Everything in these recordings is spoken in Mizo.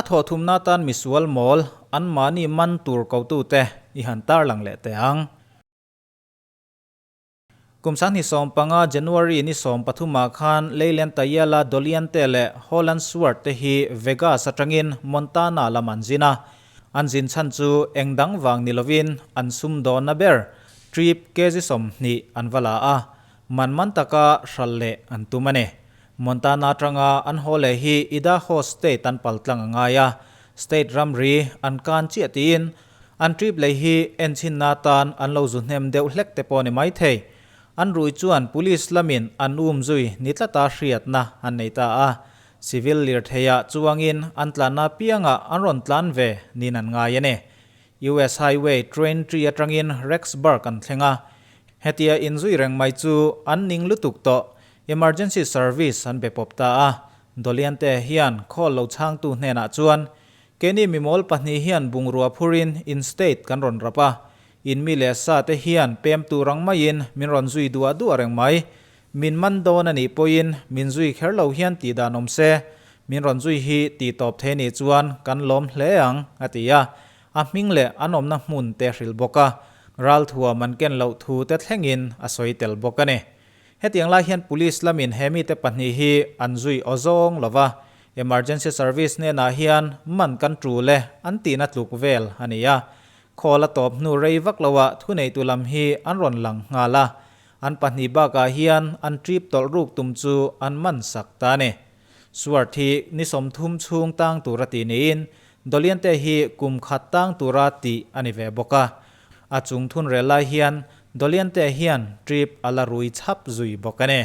thawh thumna atan misual mawl anmahni man tur kotute i han tarlang leh teh ang. Kum 2015 January ni 13 ah khan Leyland Tayala Doliante leh Holland Swart te hi Vegas atangin Montana lam an zin a. An zin chhan chu eng dang vang ni lovin an sumdawnna ber trip kg 20 an va la a, man man taka hral leh an tum a ni. Montana atanga an haw leh hi Idaho State an paltlang a ngai a, state ramri an kan chiah tiin An trip lei hi enchinna atan an lo zu hnem deuh hlek te pawh a ni maithei. An rui chuan police lamin an um zui ni tlata hriatna an nei ta a. Civil lirtheiah chuangin an tlanna apiangah an rawn tlan ve niin an ngai a ni. US Highway train tree atangin Rexburg an thleng a. Hetia inzui reng mai chu an ning lutuk tawh. Emergency service an be pawp ta a. Doliante hian call lo chhangtu hnenah chuan Keini mimawl pahnih hian bungrua phurin in state kan rawn rap a, in mi leh sa te hian pem tur ang maiin min rawn zui duah duah reng mai. Min man dawn a nih pawhin min zui kher lo hian tih dan awm se, min rawn zui hi tih tawp thei nih chuan kan lawm hle ang, a ti a. A hming leh an awmna hmun te hrilh bawk a, ralthuam an ken loh thu te thlengin a sawi tel bawk a ni. Hetiang lai hian Police lamin he mite pahnih hi an zui aw zawng lo va, Emergency Service hnenah hian man kan tul e an tihna tluk vel a ni a. Call a tawp hnu rei vak loah thuneitu lam hi an rawn lang nghal a, an pahnih bakah hian an trip tawlh ruk tum chu an man sak ta a ni. Swart hi ni 30 chhung tang tura tih niin Doliante hi kum khat tang tura tih a ni ve bawk a. A chung thun rel lai hian Doliante hian trip a la rui chhap zui bawk a ni.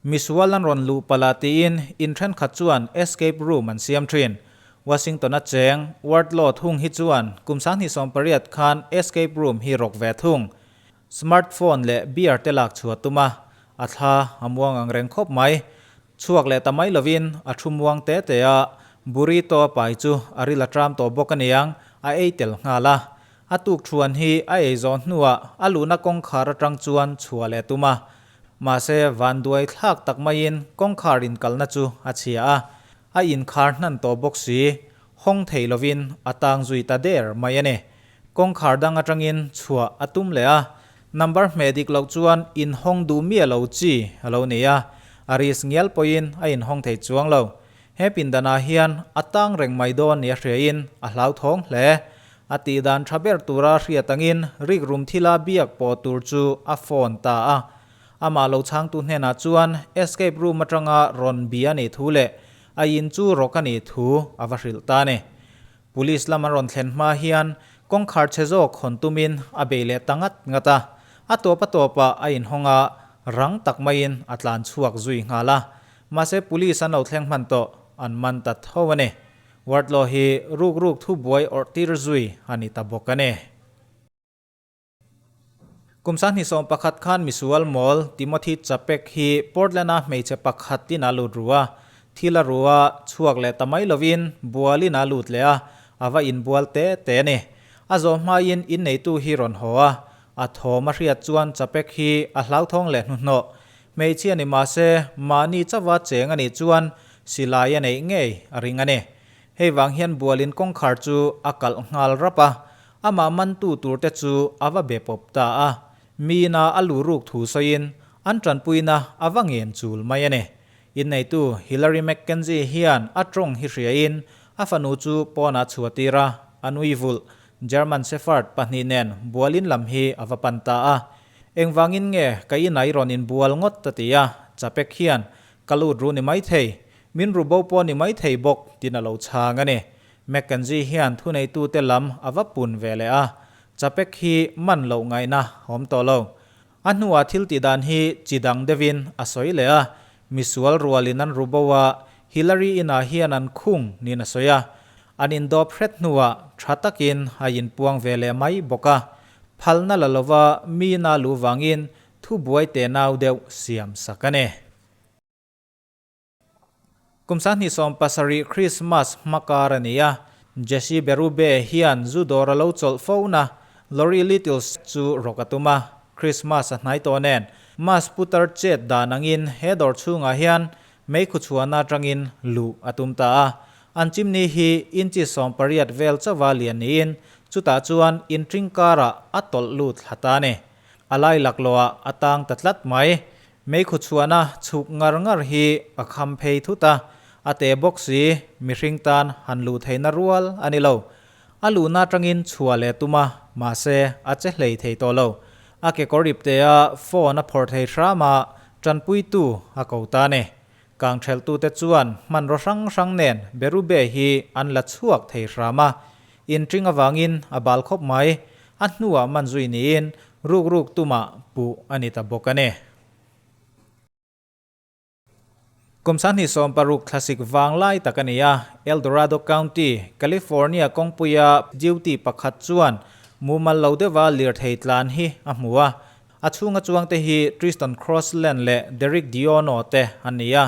Misual an rawn luh palh a tiin in thenkhat chuan escape room an siam thin. Washington-a cheng Wardlaw thung hi chuan kum 2018 khan escape room hi rawk ve thung. Smartphone leh beer te lak chhuah tum a, a thla a muang ang reng khawp mai. Chhuak leh ta mai lovin a thu muang te te a, burrito a pai chu a ril a tram tawh bawk aniang, a ei tel nghal a. A tuk thuan hi a ei zawh hnuah a luhna kawngkhar atang chuan chhuah leh tum a. Mahse vanduai thlak tak maiin kawngkhar inkalna chu a chhia a, a inkhar hnan tawh bawk si, hawng thei lovin a tang zui ta der mai a ni. Kawngkhar dang atangin chhuah a tum leh a, number hmeh dik loh chuan inhawng duh miah lo chi a lo ni a, a risk ngial pawhin a inhawng thei chuang lo. He pindanah hian a tang reng mai dawn nia hriain a hlauthawng hle. A tih dan tha ber tura hriat angin rikrum thila biak pawh tur chu a phone ta a. Amah lo chhangtu hnenah chuan escape room atanga rawn bia nih thu leh a in chu rawk a nih thu a va hrilh ta a ni. Police lam an rawn thlen hma hian kawngkhar chhe zawk hawn tumin a bei leh ta ngat ngat a, a tawp a tawpah a inhawng a, rang tak maiin a tlan chhuak zui nghal a. Mahse police an lo thleng hman tawh, an man ta tho a ni. Wardlaw hi ruk ruk thu buai awrh tir zui a ni ta bawk a ni. Kum 2011 khan misual mawl Timothy Chapek hi Portland-a hmeichhe pakhatin a lut ru a. Thil a ru a, chhuak leh ta mai lovin bualin a lut leh a, a va inbual te te a ni. A zawh hmain inneitu hi rawn haw a, a thawm a hriat chuan Chapek hi a hlauthawng leh hnuhnawh. Hmeichhia ni mahse mahni chauha cheng a nih chuan silai a neih ngei a ring a ni. Hei vang hian bualin kawngkhar chu a kalh nghal rap a, Amah mantu turte chu a va be pawp ta a, miina a lu ruk thu sawiin an tanpuina a va ngen chul mai a ni. Inneitu Hillary McKenzie hian a tawng hi hriain a fanu chu pawnah chhuah tir a, a nui vulh German Shepherd pahnih nen bualin lam hi a va pan ta a. Engvangin nge ka inah i rawn inbual ngawt ta ti a, Chapek hian ka lut ru ni maithei, min ru bo pawh ni maithei bawk tin a lo chhang a ni. Mackenzie hian thuneitute lam a va pun ve leh a, Chapek hi man loh ngaihna awm tawh lo. A hnuah thil tih dan hi chi dang deuhin a sawi leh a, misual rualin an ru bo a, Hillary inah hian an khung niin a sawi a. An indawp hret hnuah tha takin a inpuang ve leh mai bawk a, phalna la lova mi na luh vangin thubuai tenau deuh siam sak a ni. Kum 2017 Krismas hmakar a ni a, Jesse Berube hian zu dawr a lo chawlh fo na Lori Littles chu rawk a tum a, Krismas a hnai tawh nen Mas putar chet dan angin he dawr chhungah hian Meikhu chhuahna atangin luh a tum ta a. An chimney hi inchi 18 vel chauha lian niin chutah chuan inṭing karah a tawlh lut thla ta a ni. A lai laklawhah a tang ta tlat mai. Meikhu chhuahna chhuk ngar ngar hi a kham phei thut a, a te bawk si, mihring tan han luh theihna rual a ni lo. A luhna atangin chhuah leh tum a, mahse a che hlei thei tawh lo. A kekawr iptea phone a phawrh thei hram a, tanpuitu a ko ta a ni. Kangthelhtute chuan hmanraw hrang hrang nen Berube hi an la chhuak thei hram a, inṭing avangin a bal khawp mai. A hnuah man zui niin ruk ruk tumah puh a ni ta bawk a ni. Kum 2016 thlasik vang lai tak a ni a, El Dorado County, California kawngpuia duty pakhat chuan mumal lo deuha lirthei tlan hi a hmu a. A chhunga chuangte hi Tristan Crossland leh Derrick Diono te an ni a.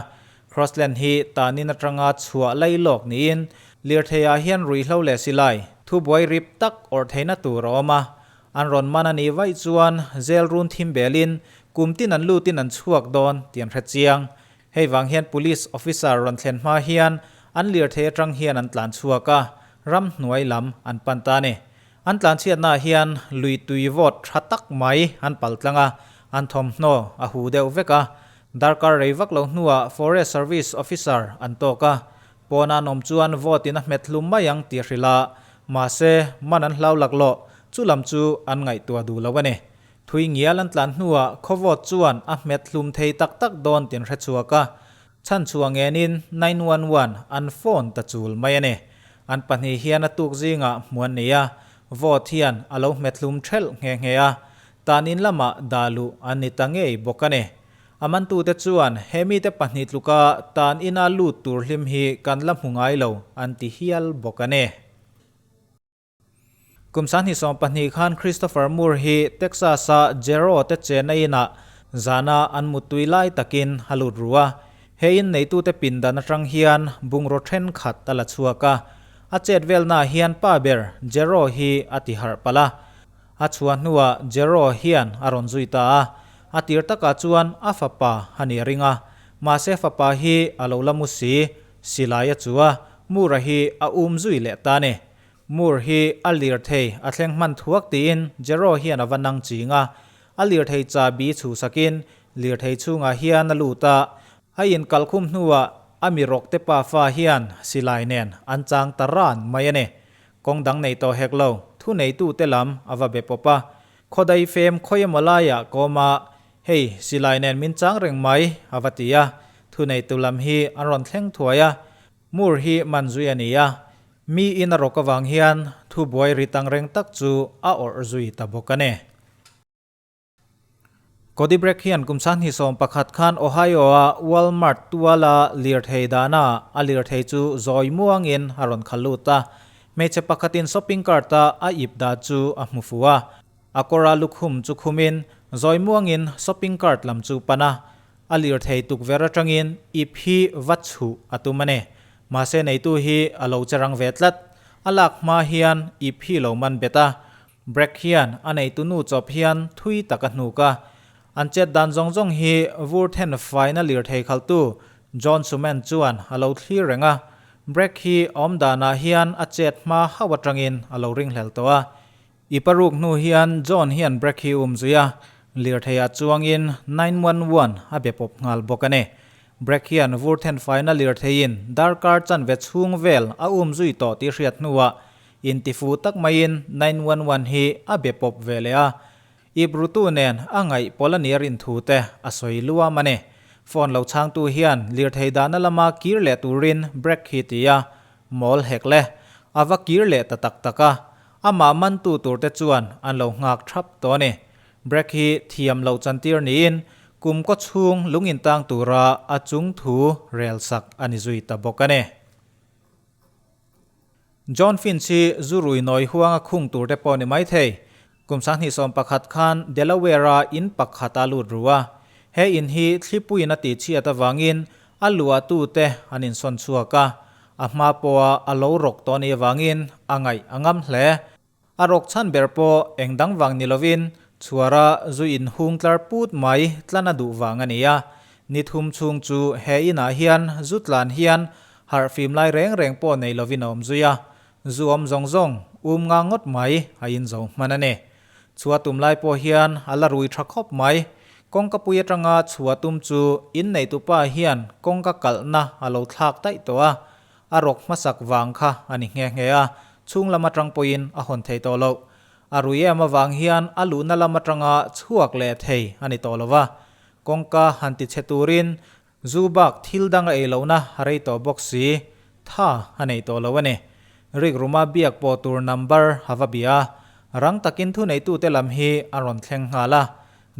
Crossland hi tanin atanga chhuah lai lawk niin lirtheiah hian ruihhlo leh silai thubuai rip tak awrh theihna tur a awm a. An rawn man a nih vaih chuan jail run thim belin kum tin an lutin an chhuak dawn tih an hre chiang. Hei vang hian police officer rawn thlen hma hian an lirthei atang hian an tlan chhuak a, ram hnuai lam an pan ta a ni. An tlan chhiatnaah hian lui tui vawt tha tak mai an pal tlang a, an thawmhnaw a hu deuh vek a. Darkar rei vak lo hnuah Forest Service officer an tawk a, Pawn an awm chuan vote in a hmet hlum mai ang tih a hrilh a, mahse, man an hlau laklawh, chu lam chu an ngaihtuah duh lo a ni. Thui ngial an tlan hnuah khaw vote chuan a hmet hlum thei tak tak dawn tih an hre chhuak a, chhanchhuah ngenin 911 an phone ta chul mai a ni. An pahnih hian a tuk zingah hmu an nei a, vote hian a lo hmet hlum thelh nghe nghe a, tan in lamah dah luh an ni ta ngei bawk a ni. A mantute chuan he mite pahnih tluka tan ina lut tur hlim hi kan la hmu ngai lo an ti hial bawk a ni. Kum 2012 khan Christopher Moore hi Texas-a Jero te chenna inah zana an muttui lai takin a lut ru a. He in neitute pindan atang hian bungraw thenkhat a la chhuak a. A chet velnaah hian pa ber Jero hi a ti harh palh a. A chhuah hnuah Jero hian a rawn zui ta a, a tir takah chuan a fapa a ni a ring a, mahse fapa hi a lo la mu si, silai a chu a, Moore-a hi a um zui leh ta a ni. Moore hi a lirthei a thleng hman thuak tiin Jero hian a va nang ching a, a lirthei chahbi chhuhsakin lirthei chhungah hian a lut a, a inkalkhum hnuah a mi rawkte pafa hian silai nen an chang ta ran mai a ni. Kawng dang nei tawh hek lo, thu neitute lam a va be pawp a. Khawdai fem khawi emaw laiah ka awm a, hei silai nen min chang reng mai a va ti a. Thu neitu lam hi an rawn thleng thuai a, Moore hi man zui a ni a. Mi in a rawk avang hian thu buai ri tang reng tak chu a awrh zui ta bawk a ni. Cody Breck hian kum 2011 khan Ohio-a Walmart tuala lirthei dahnaah a lirthei chu zawi muangin a rawn khal lut a. Hmeichhe pakhatin shopping cart-a a ip dah chu a hmu fu a. A kawra lukhum chu khumin zawi muangin shopping cart lam chu pan a. A lirthei tukverh atangin ip hi va chhuh a tum a ni. Mahse neitu hi a lo che rang ve tlat. A lak hma hian ip hi lo man bet a. Breck hian a neitu nu chawp hian thui tak a hnuk a, an chet dan zawng zawng hi vur then faina lirthei khaltu John Suman chuan a lo thlir reng a. Breck hi awm danah hian a chet hma hauh atangin a lo ringhlel tawh a. I paruk hnu hian John hian Breck hi um zui a, lirtheiah chuangin 911 a be pawp nghal bawk a ni. Breck hian vur then faina lirtheiin darkar chanve chhung vel a um zui tawh tih hriat hnuah Intifu tak maiin 911 hi a be pawp ve leh a, ip rutu nen a ngaih pawl a nia rin thu te a sawi luam a ni. Phone lo chhangtu hian lirthei dahna lama kir leh turin break hi ti a, mawl hek le, a va kir leh ta tak tak a, amah mantu tur te chuan an lo nghak thap tawh a ni. Break hi thiam loh chantir niin kum kaw chhung lung intang tura a chung thu rel sak a ni zui ta bawk a ni. John Finch hi zu rui nawi huanga khung tur te pawh ni mai thei. Kum 2011 khan Delaware-a in pakhat a lut ru a. He in hi thlipuiin a tihchhiat avangin a luahtute an insawn chhuak a. A hma pawha a lo rawk tawh anih avangin a ngaih a ngam hle. A rawk chhan ber pawh eng dang vang ni lovin chhuara zu in hung tlar put mai tlan a duh vang a ni a. Ni thum chhung chu he inah hian zu tlan hian harh fim lai reng reng pawh nei lovin a awm zui a, zu awm zawng zawng um nga ngawt mai a in zo hman a ni. Chhuah tum lai pawh hian a la rui tha khawp mai. Kawngka pui atanga chhuah tum chu inneihtupa hian kawngka kalhna a lo thlak daih tawh a, a rawk hmasak vang kha a ni nghe nghe a, chhung lam atang pawhin a hawn thei tawh loh. A rui em avang hian a luhna lam atanga chhuak leh thei a ni tawh lo va, kawngka han ti chhe turin zu bak thil dang a ei lohna a rei tawh bawk si, tha a nei tawh lo a ni. Rikruma biak pawh tur number a va bia a, rang takin thuneitute lam hi a rawn thleng nghal a,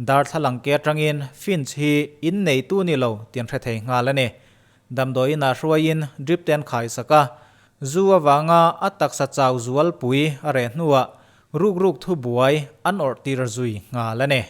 darthlalang ke atangin Finch hi inneitu ni lo tih an hre thei nghal a ni. Damdawiin ah hruaiin drip te an khaisak a, zu avanga a taksa chau zualpui a reh hnuah ruk ruk thubuai an awrh tir zui nghal a ni.